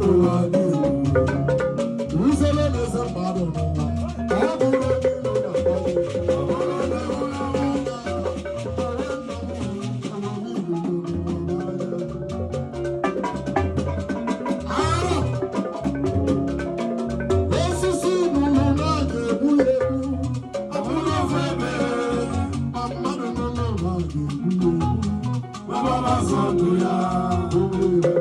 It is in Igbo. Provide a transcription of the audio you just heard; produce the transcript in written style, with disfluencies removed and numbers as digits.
Ụwa dị egwu. Usoro na-ese mmadụ n'ụwa. Ọ bụrụ onye iro na-akpọ gị. Ọ bụrụ na ịhụrụ n'anya, Arọ! Osisi nụrụ na a ga-egbu ya egbu. Ọ bụrụ ofe ebe, ma mmadụ nọ n'ụwa ga-egbu ya egbu. Baba zọ ndụ ya, ụmụ ya.